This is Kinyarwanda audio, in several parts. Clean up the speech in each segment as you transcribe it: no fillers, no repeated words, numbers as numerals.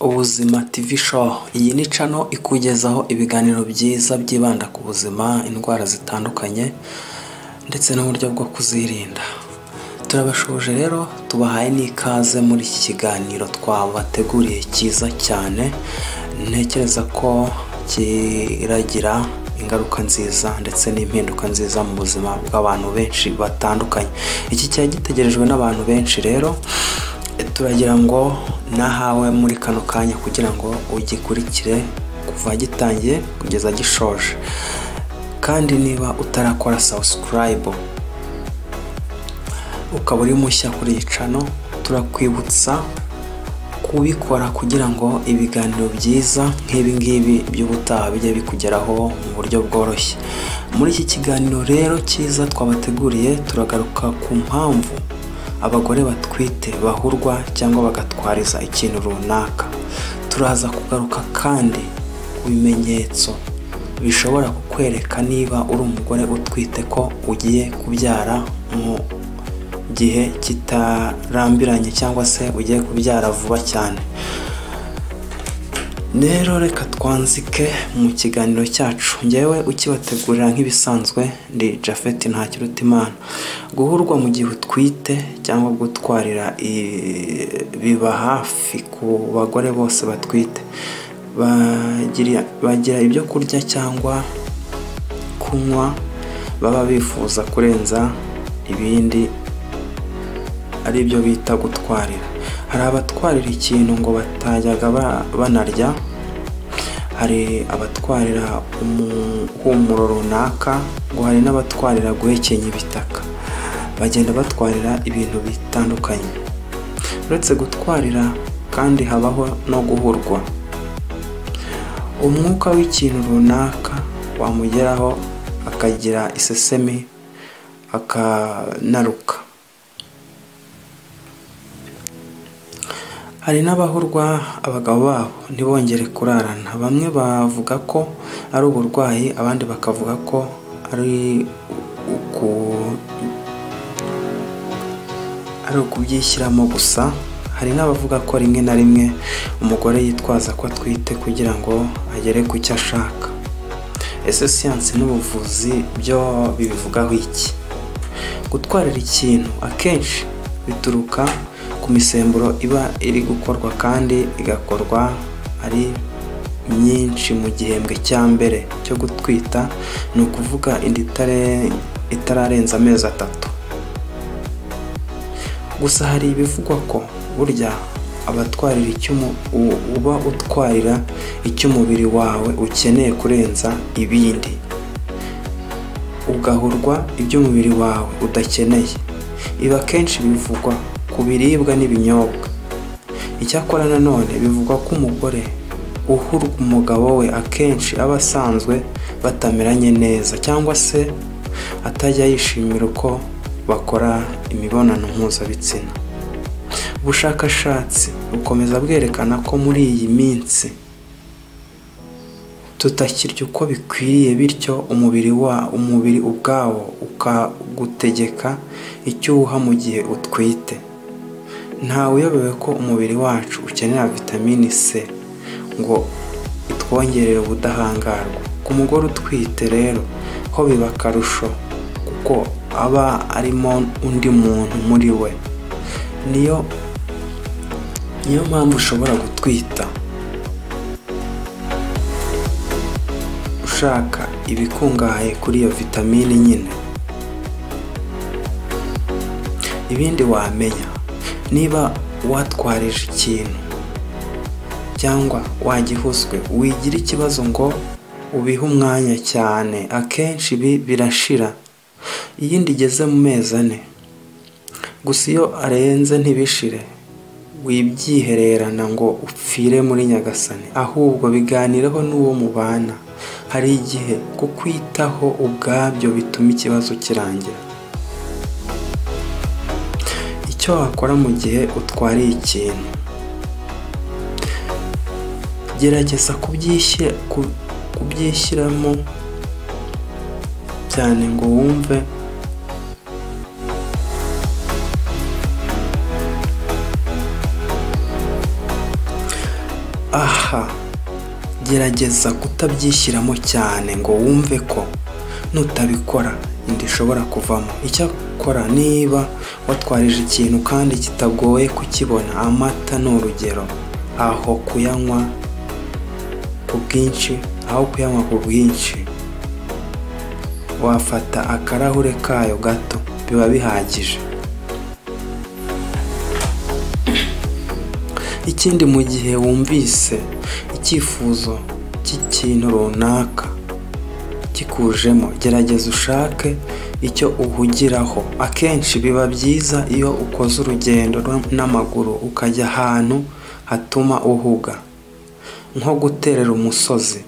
Ubuzima TV Show. Iyi ni channel ikugezaho ibiganiro byiza byibanda ku buzima, indwara zitandukanye ndetse n'uburyo bwo kuzirinda. Turabashuje rero, tubahaye n'ikaze muri iki kiganiro twabateguriye cyiza cyane, ntekereza ko kiragira ingaruka nziza ndetse n'impinduka nziza mu buzima bw'abantu benshi batandukanye. Iki cyari gitegerejwe n'abantu benshi rero, turagira ngo nahawe muri kano kanya kugira ngo ugikurikire kuva gitangiye kugeza gishoje. Kandi niba utarakora subscribe ukaba uri mushya kuri iyi channel, turakwibutsa kubikora kugira ngo ibiganiro byiza nk'ibi ngibi by'ubutaha bijye bikugeraho mu buryo bworoshye. Muri iki kiganiro rero cyiza twabateguriye, turagaruka ku mpamvu abagore batwite bahurwa cyangwa bagatwariza ikintu runaka. Turaza kugaruka kandi ku bimenyetso bishobora kukwereka niba uri umugore utwite ko ugiye kubyara mu gihe kitarambiranye cyangwa se ugiye kubyara vuba cyane. Rero reka twanzike mu kiganiro cyacu. Njyewe ukibategurira nk'ibisanzwe ndi Japhet Ntakirutimana. Guhurwa mu gihe utwite cyangwa gutwarira biba hafi ku bagore bose batwite. Bagira ibyo kurya cyangwa kunywa baba bifuza kurenza ibindi, ari byo bita gutwarira. Hari abatwarira ikintu ngo batajyaga banarya, hari abatwarira umuhumuro runaka, ngo hari n'abatwarira guhekenya ibitaka. Bagenda batwarira ibintu bitandukanye. Uretse gutwarira kandi habaho no guhurwa. Umwuka w'ikintu runaka wamugeraho akagira isesemi, akanaruka. Hari n'abahurwa abagabo babo ntibongere kurarana. Bamwe bavuga ko ari uburwayi, abandi bakavuga ko ari ukubyishyiramo gusa. Hari n'abavuga ko rimwe na rimwe umugore yitwaza ko atwite kugira ngo agere ku cyo ashaka. Ese siyansi n'ubuvuzi byo bibivugaho iki? Gutwarira ikintu akenshi bituruka ku misemburo iba iri gukorwa kandi igakorwa ari myinshi mu gihembwe cya mbere cyo gutwita, ni ukuvuga inda itararenza amezi 3. Gusa hari ibivugwa ko burya abatwarira uba utwarira icyo umubiri wawe ukeneye kurenza ibindi, ugahurwa ibyo umubiri wawe udakeneye. Ibi akenshi bivugwa ku biribwa n'ibinyobwa. Icyakora nanone bivugwa ko umugore uhurwa umugabo we akenshi aba asanzwe batameranye neza, cyangwa se atajya yishimira uko bakora imibonano mpuzabitsina. Ubushakashatsi bukomeza bwerekana ko muri iyi minsi tutakirya uko bikwiriye, bityo umubiri ubwawo ukagutegeka icyo uwuha mu gihe utwite. Ntawe uyobewe ko umubiri wacu ukenera vitamini C ngo itwongerere ubudahangarwa. Ku mugore utwite rero ho biba akarusho kuko aba arimo undi muntu muri we. Niyo mpamvu ushobora gutwita ushaka ibikungahaye kuri iyo vitamini nyine. Ibindi wamenya: niba watwarije ikintu cyangwa wagihuswe, wigira ikibazo ngo ubihe umwanya cyane, akenshi ibi birashira iyo inda igeze mu mezi 4. Gusa iyo arenze ntibishire, wibyihererana ngo upfire muri Nyagasani, ahubwo biganireho n'uwo mubana. Hari igihe kukwitaho ubwabyo bituma ikibazo kirangira. Icyo wakora mu gihe utwariye ikintu: gerageza kubyishyiramo cyane ngo wumve Aha gerageza kutabyishyiramo cyane ngo wumve ko nutabikora inda ishobora kuvamo. Icyakora niba watwarije ikintu kandi kitagoye kukibona, amata ni urugero, aho kuyanywa ku bwinshi wafata akarahure kayo gato, biba bihagije. Ikindi, mu gihe wumvise icyifuzo cy'ikintu runaka kikujemo, gerageza ushake icyo uhugiraho. Akenshi biba byiza iyo ukoze urugendo n'amaguru ukajya ahantu hatuma uhuga, nko guterera umusozi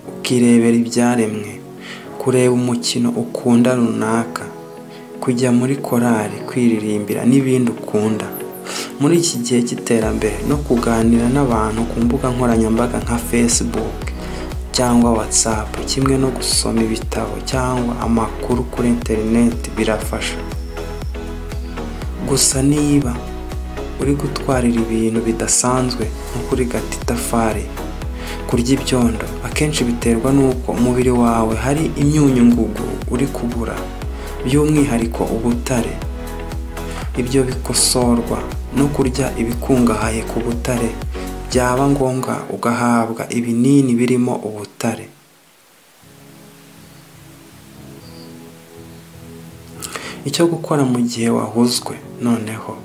ukirebera ibyaremwe, kureba umukino ukunda runaka, kujya muri korali kwiririmbira n'ibindi ukunda. Muri iki gihe cy'iterambere no kuganira n'abantu ku mbuga nkoranyambaga nka Facebook cyangwa WhatsApp, kimwe no gusoma ibitabo cyangwa amakuru kuri interineti birafasha. Gusa niba uri gutwarira ibintu bidasanzwe nko kurigata itafari, kurya ibyondo, akenshi biterwa n'uko umubiri wawe hari imyunyungugu uri kubura, by'umwihariko ubutare. Ibyo bikosorwa no kurya ibikungahaye ku butare, byaba ngombwa ugahabwa ibinini birimo ubutare. Icyo gukora mu gihe wahuzwe noneho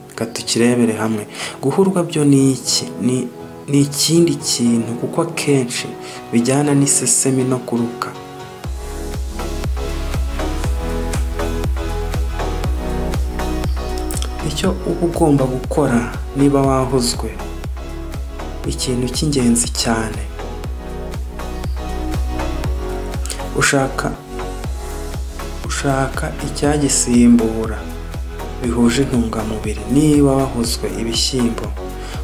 reka tukirebere hamwe. Guhurwa byo ni iki? Ni ikindi kintu kuko akenshi bijyana n'isesemi no kuruka. Icyo uba ugomba gukora niba wahuzwe, ikintu cy'ingenzi cyane, ushaka icyagisimbura bihuje intungamubiri. Niba wahuzwe ibishyimbo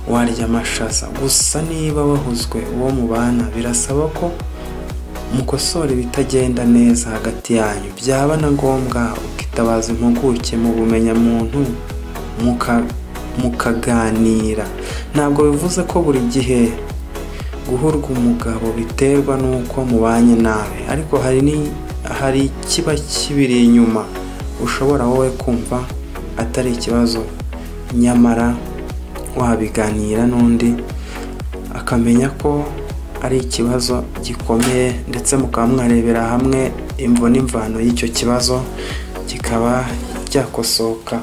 warya amashaza. Gusa niba wahuzwe uwo mubana, birasaba ko mukosora ibitagenda neza hagati yanyu, byaba na ngombwa ukitabaza impuguke mu bumenyamuntu mukaganira. Ntabwo bivuze ko buri gihe guhurwa umugabo biterwa n'uko mubanye nabi, ariko hari ikiba kibiri inyuma ushobora wowe kumva atari ikibazo, nyamara wabiganira n'undi akamenya ko ari ikibazo gikomeye, ndetse mukaba mwarebera hamwe imvo n'imvano y'icyo kibazo kikaba cyakosoka.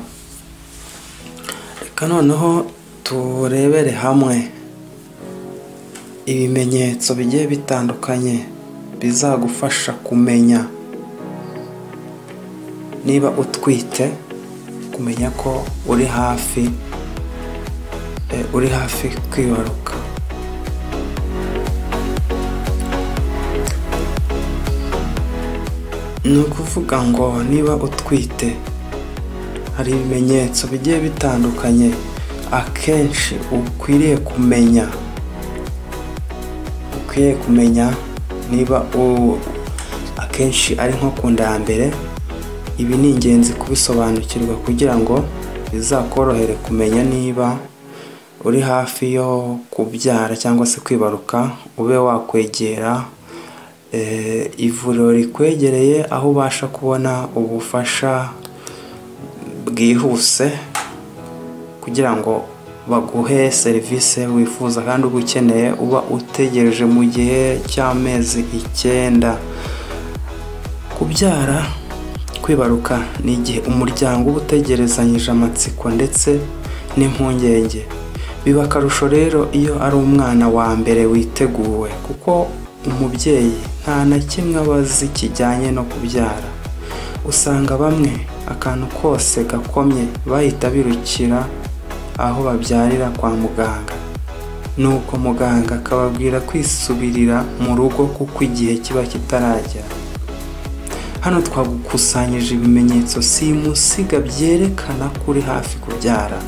Reka noneho turebere hamwe ibimenyetso bigiye bitandukanye bizagufasha kumenya niba utwite, kumenya ko uri hafi kwibaruka. Ni ukuvuga ngo niba utwite hari ibimenyetso bigiye bitandukanye akenshi ukwiriye kumenya niba akenshi ari nko ku nda ya mbere. Ibi ni ingenzi kubisobanukirwa kugira ngo bizakorohere kumenya niba uri hafi yo kubyara cyangwa se kwibaruka, ube wakwegera ivuriro rikwegereye aho ubasha kubona ubufasha bwihuse kugira ngo baguhe serivisi wifuza kandi uba ukeneye, uba utegereje mu gihe cy'amezi 9. Kubyara, kwibaruka ni igihe umuryango uba utegerezanyije amatsiko ndetse n'impungenge. Biba akarusho rero iyo ari umwana wa mbere witeguwe, kuko umubyeyi nta na kimwe aba azi kijyanye no kubyara. Usanga bamwe akantu kose gakomye bahita birukira aho babyarira kwa muganga, nuko muganga akababwira kwisubirira mu rugo kuko igihe kiba kitaragera. Hano twagukusanyije ibimenyetso simusiga byerekana ko uri hafi kubyara,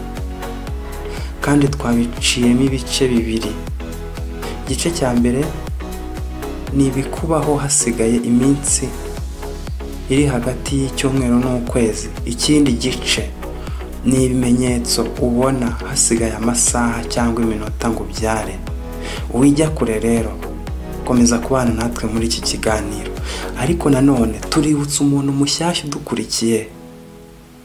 kandi twabiciyemo ibice bibiri. Igice cya mbere ni ibikubaho hasigaye iminsi iri hagati y'icyumweru n'ukwezi. Ikindi gice ni ibimenyetso ubona hasigaye amasaha cyangwa iminota ngo ubyare. Wijya kure rero, komeza kubana natwe muri iki kiganiro. Ariko nanone tuributsa umuntu mushyashya udukurikiye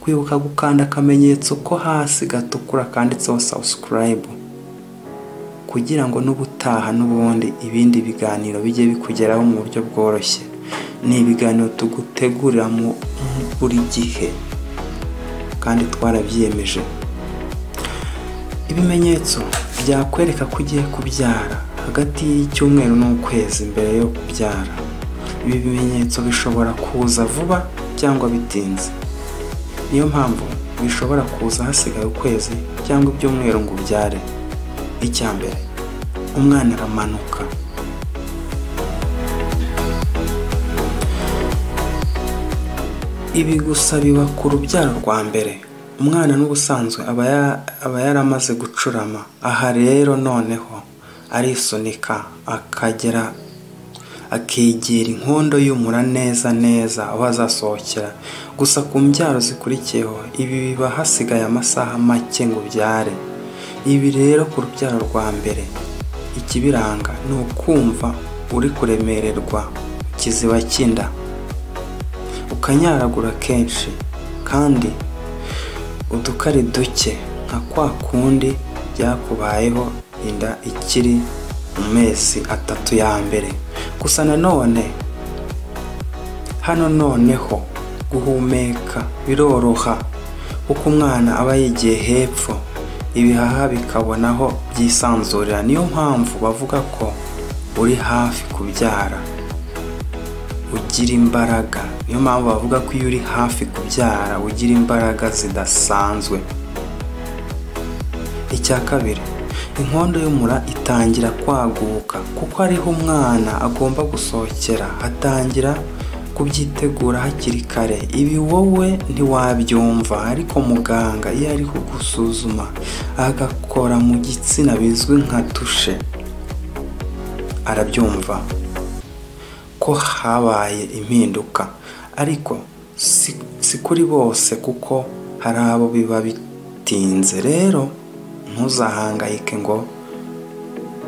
kwibuka gukanda akamenyetso ko hasi gatukura kanditseho subscribe, kugira ngo n'ubutaha n'ubundi ibindi biganiro bijye bikugeraho mu buryo bworoshye. Ni ibiganiro tugutegurira mu buri gihe kandi twarabyiyemeje. Ibimenyetso byakwereka ko ugiye kubyara hagati y'icyumweru n'ukwezi mbere yo kubyara. Ibi bimenyetso bishobora kuza vuba cyangwa bitinze. Niyo mpamvu bishobora kuza hasigaye ukwezi cyangwa ibyumweru ngo ubyare. Icya mbere, umwana aramanuka. Ibi gusa biba ku rubyaro rwa mbere. Umwana n'ubusanzwe aba yaramaze gucurama. Aha rero noneho arisunika akagera akegera inkondo y'umura neza neza aho azasohokera. Gusa ku mbyaro zikurikiyeho ibi biba hasigaye amasaha make ngo ubyare. Ibi rero ku rubyaro rwa mbere ikibiranga ni ukumva uri kuremererwa kiziba cy'inda, ukanyaragura kenshi kandi udukari duke nka kwa kundi byakubayeho inda ikiri mu mezi 3 ya mbere. Gusa nanone hano noneho guhumeka biroroha kuko umwana aba yigiye hepfo, ibihaha bikabona aho byisanzurira. Niyo mpamvu bavuga ko uri hafi kubyara ugira imbaraga. Niyo mpamvu bavuga ko iyo uri hafi kubyara ugira imbaraga zidasanzwe. Icya kabiri, inkondo y'umura itangira kwaguka kuko ariho umwana agomba gusohokera. Atangira kubyitegura hakiri kare. Ibi wowe ntiwabyumva, ariko muganga iyo ari kugusuzuma agakora mu gitsina bizwi nka tushe arabyumva ko habaye impinduka. Ariko si kuri bose kuko hari abo biba bitinze. Rero ntuzahangayike ngo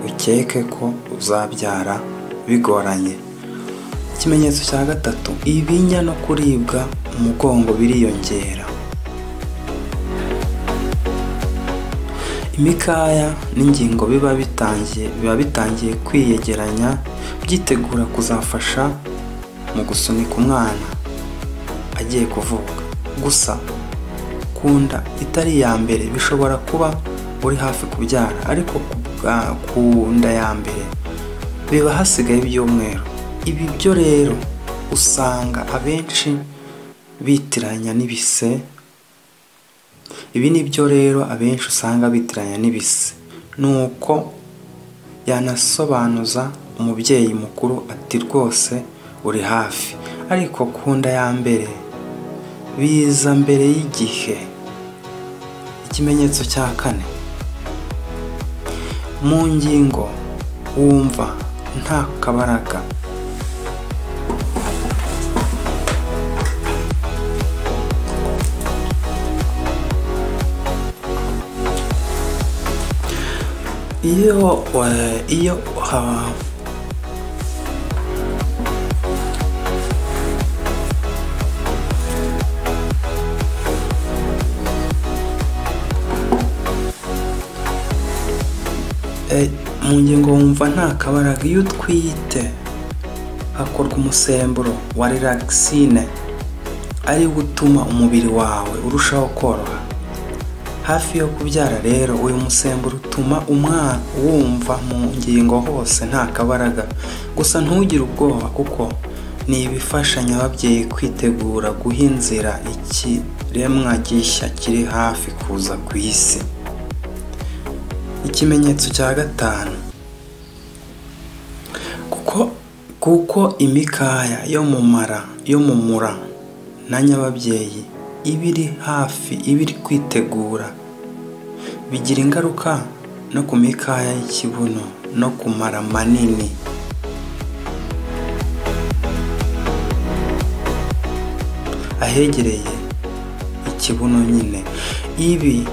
ukeke ko uzabyara bigoranye. Ikimenyetso cya gatatu, ibinya no kuribwa umugongo biriyongera. Imikaya n'ingingo biba bitangiye kwiyegeranya byitegura kuzafasha mu gusunika umwana agiye kuvuka. Gusa ku nda itari iya mbere bishobora kuba uri hafi kubyara, ariko ku nda ya mbere biba hasigaye ibyumweru. Ibi byo rero usanga abenshi bitiranya n'ibise. Ibi nibyo rero abenshi usanga bitiranya n'ibise. Nuko yanasobanuza umubyeyi mukuru ati rwose uri hafi, ariko ku nda ya mbere biza mbere y'igihe. Ikimenyetso cya kane, mu ngingo wumva nta kabaraga. Iyo mu ngingo wumva nta kabaraga. Iyo utwite hakorwa umusemburo wa relaxine ari gutuma umubiri wawe urushaho koroha. Hafi yo kubyara rero uyu musemburo utuma umwana wumva mu ngingo hose nta kabaraga. Gusa ntugire ubwoba kuko ni ibifasha nyababyeyi kwitegura guha inzira ikiremwa gishya kiri hafi kuza ku isi. Ikimenyetso cya gatanu, kuko imikaya yo mu mara yo mu mura na nyababyeyi iba iri hafi, iba iri kwitegura, bigira ingaruka no ku mikaya y'ikibuno no ku mara manini. Ahegereye ikibuno nyine. Ibi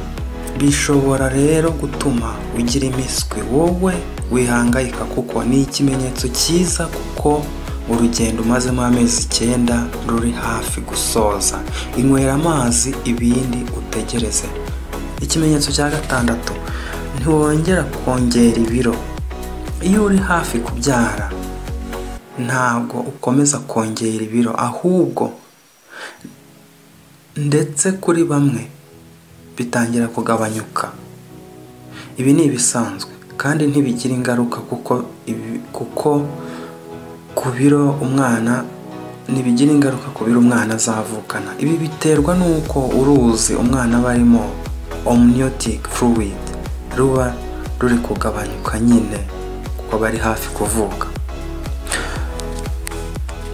Bishobora rero gutuma ugira impiswi, wowe wihangayika kuko ni ikimenyetso cyiza kuko urugendo umazemo amezi 9 ruri hafi gusoza. Inywera amazi ibindi utegereze. Ikimenyetso cya gatandatu, ntiwongera kongera ibiro. Iyo uri hafi kubyara ntabwo ukomeza kongera ibiro, ahubwo ndetse kuri bamwe bitangira kugabanyuka. Ibi ni ibisanzwe kandi ntibigira ingaruka kuko ku biro umwana ntibigira ingaruka ku biro umwana azavukana. Ibi biterwa n'uko uruzi umwana aba arimo amniotic fluid ruba ruri kugabanyuka nyine kuko bari hafi kuvuka.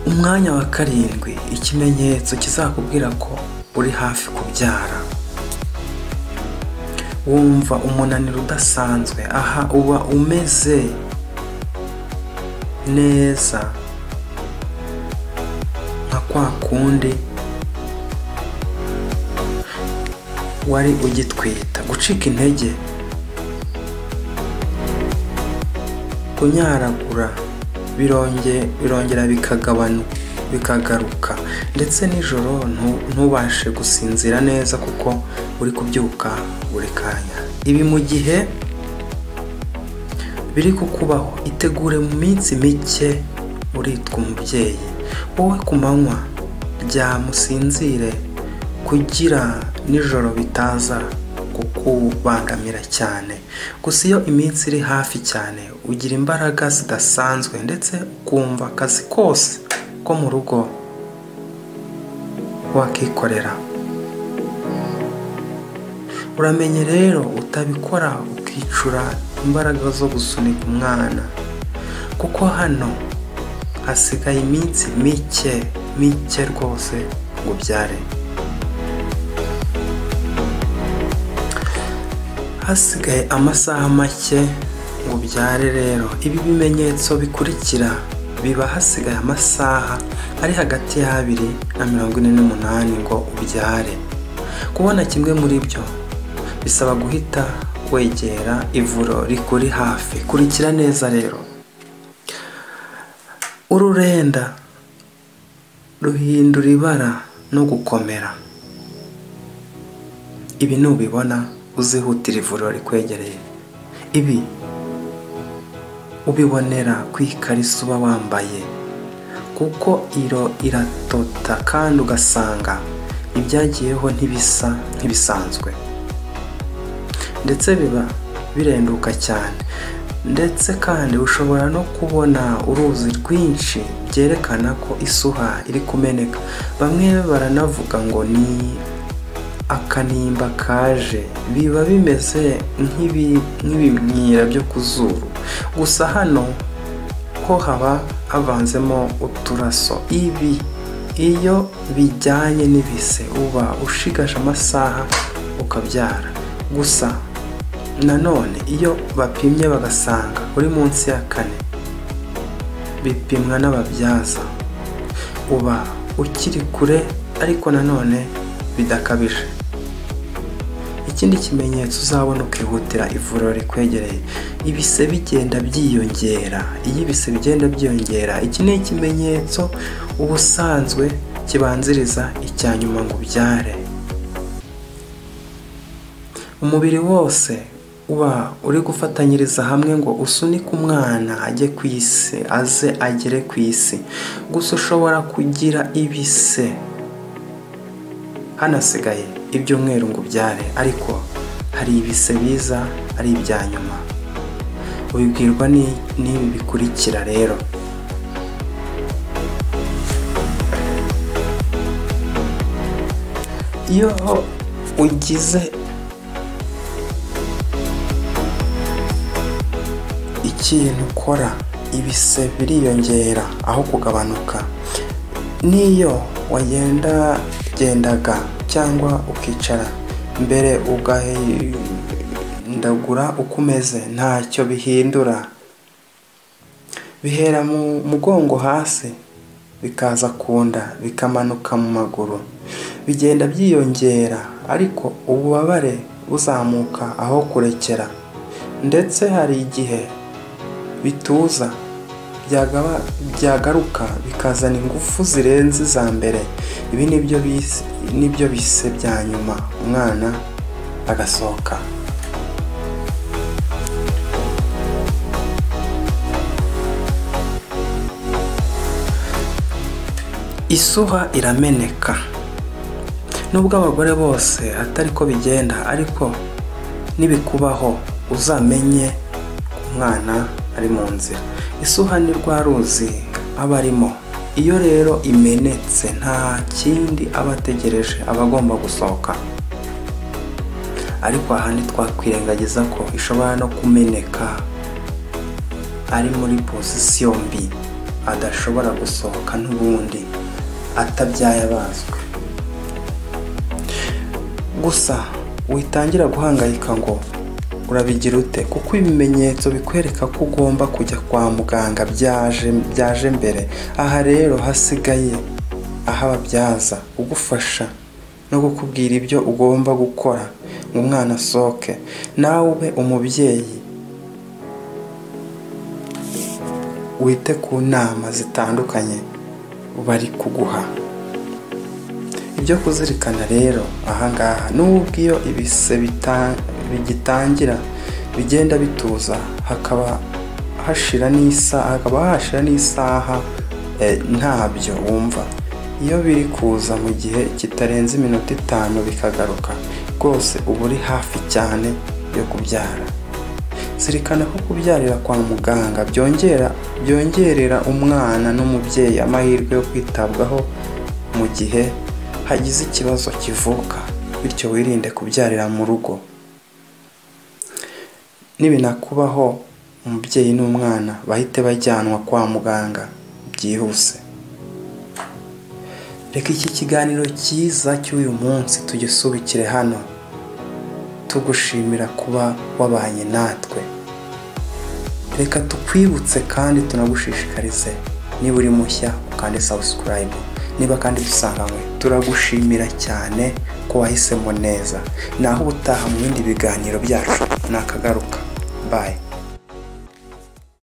Umwanya wa karindwi, ikimenyetso kizakubwira ko uri hafi kubyara. Wumva umunaniro udasanzwe. Aha uba umeze neza nka kwa kundi wari ugitwita. Gucika intege, kunyaragura birongera bikagaruka, ndetse nijoro ntubashe gusinzira neza kuko uri kubyuka buri kanya. Ibi mu gihe biri kukubaho, itegure mu minsi mike uritwa umubyeyi. Wowe ku manywa ryamusinzire kugira nijoro bitaza kukubangamira cyane. Gusa iyo iminsi iri hafi cyane ugira imbaraga zidasanzwe ndetse ukumva akazi kose ko mu rugo wakikorera. Uramenye rero utabikora ukicura imbaraga zo gusunika umwana, kuko hano hasigaye iminsi mike mike rwose ngo ubyare. Hasigaye amasaha make ngo ubyare rero. Ibi bimenyetso bikurikira biba hasigaye amasaha ari hagati ya 2 na 48 ngo ubyare. Kubona kimwe muri byo bisaba guhita wegera ivuriro rikuri hafi. Kurikira neza rero. Ururenda ruhindura ibara no gukomera. Ibi nubibona uzihutira ivuriro rikwegereye. Ibi ubibonera ku ikariso uba wambaye, kuko iro iratota kandi ugasanga ibyagiyeho ntibisa nk'ibisanzwe, ndetse biba birenduka cyane. Ndetse kandi ushobora no kubona uruzi rwinshi byerekana ko isuha iri kumeneka. Bamwe baranavuga ngo ni akanimba kaje, biba bimeze nk'ibimyira byo ku zuru. Gusa hano ho haba havanzemo uturaso. Ibi iyo bijyanye n'ibise uba ushigaje amasaha ukabyara. Gusa nanone iyo bapimye bagasanga uri munsi ya 4, bipimwa n'ababyaza, uba ukiri kure ariko nanone bidakabije. Ikindi kimenyetso uzabona ukihutira ivuriro rikwegereye, ibise bigenda byiyongera. Iyo ibise bigenda byiyongera, iki ni ikimenyetso ubusanzwe kibanziriza icya nyuma ngo ubyare. Umubiri wose uba uri gufatanyiriza hamwe ngo usunike umwana ajye ku isi, aze agere ku isi. Gusa ushobora kugira ibise hanasigaye ibyumweru ngo ubyare, ariko hari ibise biza ari ibya nyuma. Ubibwirwa n'ibi bikurikira rero. Iyo ugize ikintu ukora, ibise biriyongera aho kugabanuka. N'iyo wagendagendaga cyangwa ukicara mbere ugahindagura uko umeze, ntacyo bihindura. Bihera mu mugongo hasi bikaza ku nda, bikamanuka mu maguru, bigenda byiyongera, ariko ububabare buzamuka aho kurekera, ndetse hari igihe bituza byagaruka bikazana ingufu zirenze iza mbere. Ibi nibyo bise bya nyuma, umwana agasohoka. Isuha irameneka. Nubwo abagore bose atari ko bigenda, ariko nibikubaho uzamenye ko umwana ari mu nzira. Isuha ni rwa ruzi aba arimo, iyo rero imenetse nta kindi aba ategereje, aba agomba gusohoka. Ariko aha ntitwakwirengagiza ko ishobora no kumeneka ari muri pozisiyo mbi, adashobora gusohoka n'ubundi atabyaye abazwe. Gusa witangira guhangayika ngo urabigira ute, kuko ibimenyetso bikwereka ko ugomba kujya kwa muganga byaje mbere. Aha rero hasigaye aho ababyaza kugufasha no kukubwira ibyo ugomba gukora ngo umwana asohoke. Nawe ube umubyeyi wite ku nama zitandukanye bari kuguha. Ibyo kuzirikana rero ahangaha, nubwo iyo ibise bigitangira bigenda bituza, hakaba hashira n'isaha ntabyo wumva. Iyo biri kuza mu gihe kitarenze iminota 5 bikagaruka, rwose uba uri hafi cyane yo kubyara. Zirikana ko kubyarira kwa muganga byongerera umwana n'umubyeyi amahirwe yo kwitabwaho mu gihe hagize ikibazo kivuka, bityo wirinde kubyarira mu rugo. Nibinakubaho, umubyeyi n'umwana bahite bajyanwa kwa muganga byihuse. Reka iki kiganiro cyiza cy'uyu munsi tugisubikire hano, tugushimira kuba wabanye natwe. Reka tukwibutse kandi tunagushishikarize, niba uri mushya ukande subscribe, niba kandi dusanganywe turagushimira cyane ko wahisemo neza. Naho ubutaha mu bindi biganiro byacu nakagaruka. Bye.